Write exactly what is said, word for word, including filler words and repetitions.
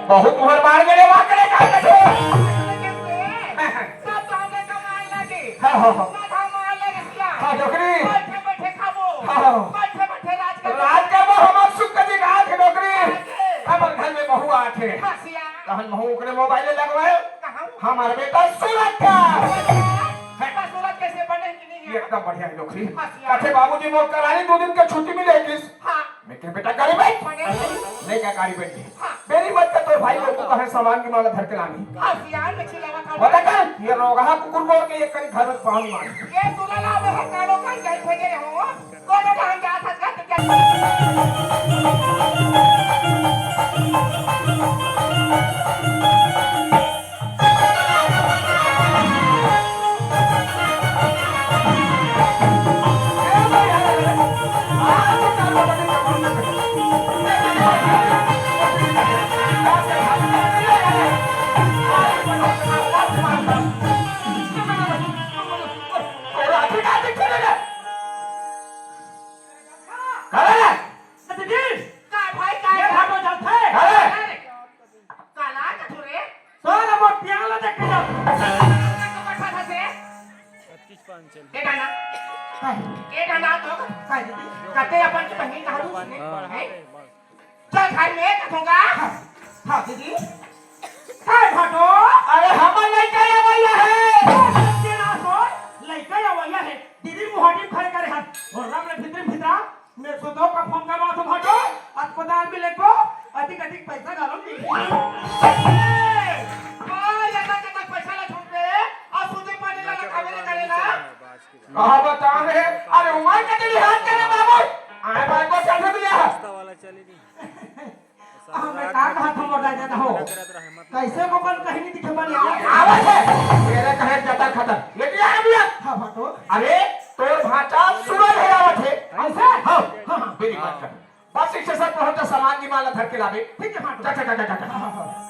बहुत उहर मार गेले, वाह करे, का करे? सब तो हमरे कमाए लागे। हाँ, हाँ, हाँ। ना धान मार लागे सिया। हाँ, डोकरी। बैठे बैठे खाबो। हाँ, हाँ। बैठे बैठे राज करबो। राज करबो, हमार सुख के दिन आथे, डोकरी। आथे। हमर घर में बहू आथे। हाँ, सिया। तहन महू ओकरे मोबाइल लगवाए। कहाँ? हमार बेटा सूरज का। हाँ। सूरज कैसे बने कि नहीं है? एकदम बढ़िया हे, डोकरी। हाँ, सिया। कथे बाबूजी मोर करानी दो दिन के छुट्टी मिले किस? हाँ। मैं कहे, "बेटा, गाड़ी बैठ।" बने। ले जा, गाड़ी बैठ। हाँ। मेरी मत कर, तोर भाई लोग को कहे सामान की माला धर के लानी। हाँ, सियान में चिल्लावा था। बता कर, ये रोगहा कुकुर बोल के एक करी घर में पानी मार। ये तू ला ला, वो है कालो का, यही भेजे हो। कोनो टाइम जा था, जा, जा। का भाई, का ये भाई? भागो जाते। अरे! काला कथू रे? साला मोर पियाला देख के जा। तो बैठा था से। ए गाना। काय? ए गाना तो। काय दीदी? कते अपन की बहन कहा तू उसने? हाँ। हैं? चल घर में कथूंगा। हाँ, हाँ, दीदी। काय भाटो? अरे, हमर लइका आवइया हे। के ना सो, लइका आवइया हे। दीदी मुहाटी खड़े करे हन। और राम ने भीतरी भीतरा, मैं सुतो का फोन करवा तो भाटो, अस्पताल में लेको, अधिक अधिक पैसा डालो नहीं। ए, ओ, ज्यादा ज्यादा पैसा ला छोड़ दे, और सुते पानी ला खावे ले करे ना। कहा बता रे, अरे उमर के लिए हाथ करे बाबू। आए बार को चल दिया। हमें का कहा तुम लोग राजा हो? कैसे को कौन कहीं नहीं दिखे बड़ी आवत है? आवत है। तेरे कहे जटा खतर। ये क्या है भैया? हाँ, भाटो। अरे, तोर भांचा सूरज है आवत है। ऐसे? हाँ। हाँ, हाँ। मेरी बात कर। बस स्टेशन पहुंचा, सामान की माला धर के लावे। ठीक है, भाटो। जा, जा, जा, जा, जा। हाँ, हाँ, हाँ।